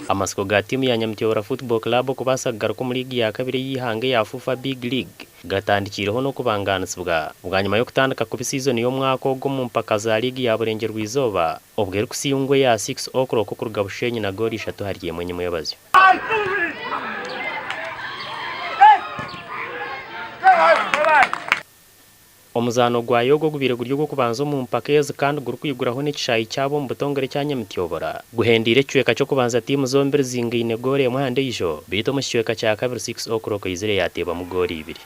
Amatsiko ga tiimu ya Nyamityobora Football Club okubaasa kugaruka omu liigi ya kabiri ey'eihanga eya FUFA Big League gatandikiireho n'okubangaanisibwa bwanyima y'okutandika kubi siizoni y'omwaka ogu omu mpaka za liigi ya Burengyerwa-izooba obwo erikusingwa eya Six O'Clock kuruga Bushenyi na goolo ishatu ahari emwe enyimwebazyo. Omuzaano gwayo ogu ogubaire guri ogw'okubanza omu mpaka ezi kandi gurikwiguraho n'ekishaayi kyabo omu butongore ekya Nyamityobora, guhendeire ekicweka ky'okubanza tiimu zombiri zingaine goolo emwe aha ndiijo beitu omu kicweka kya kabiri Six O'Clock eizire yaateebwamu goolo ibiri.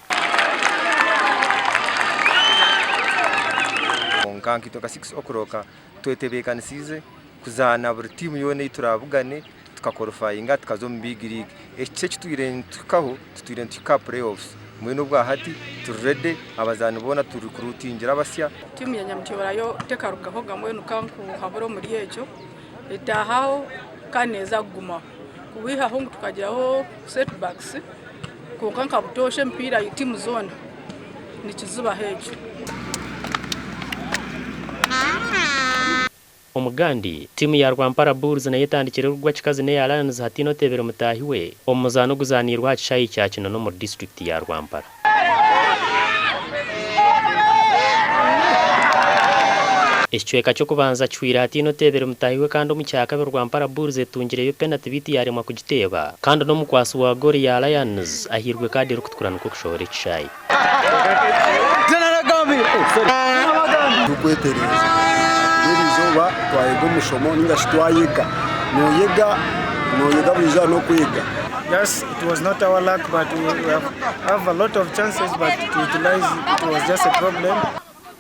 Kwonka nkaitwe nka Six O'Clock twetebeekanisiize kuzaana buri tiimu yoona ei turaabugane tukakorifayinga tukaza omu Big League. Eki eki tutwire nituhikaho, tutwire nituhika aha play-offs. Mbwenu obwa hati turi ready, abazaani boona turikuruutingira abasya. Tiimu ya Nyamityobora yo tekarugahoga mbwenu ka nkuhabure omuri ekyo, etaahaho kandi neeza kugumaho. Kubihaho ngu tukagiraho setbacks kwonka nka butoosha emipiira tiimu zoona nikizibaho ekyo. Omugandi, tiimu ya Rwampara Bulls nayo etandikire erikugwa kikazi n'eya Lions hataine oteebire mutaahi we omu muzaano oguzaaniirwe aha kishaayi kya Kinono omuri disiturikiti ya Rwampara. Ekicweka ky'okubanza kihweire hataine oteebire mutaahi we kandi omu kyakabiri Rwampara Bulls etungireyo penati beitu yaaremwa kugiteeba kandi n'omukwatsi wa goolo ya Lions ahairwe kaadi erikutukura nikwo kushohora ekishaayi. Turikwetereeza n'eri izooba twayega omushomo ninga shi twayega noyega noyega buri izooba n'okwega. Yes, it was not our luck but we have, have a lot of chances but to utilize it was just a problem.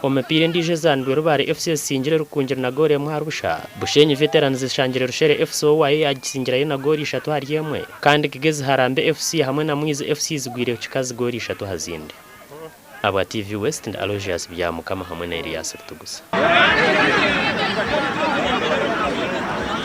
Omu mipiira endiijo ezaanirwe Rubare FC esingire Rukungiri na goolo emwe ahari busha, Bushenyi Veterans eshangire Rushere FC owaayo yaagisingirayo na goolo ishatu ahari emwe kandi Kigezi Harambe FC hamwe na Mwizi FC zigwire kikazi goolo ishatu aha zindi. Ahabwa TV West ndi Aloysius Byamukama hamwe na Elias Rutugusa.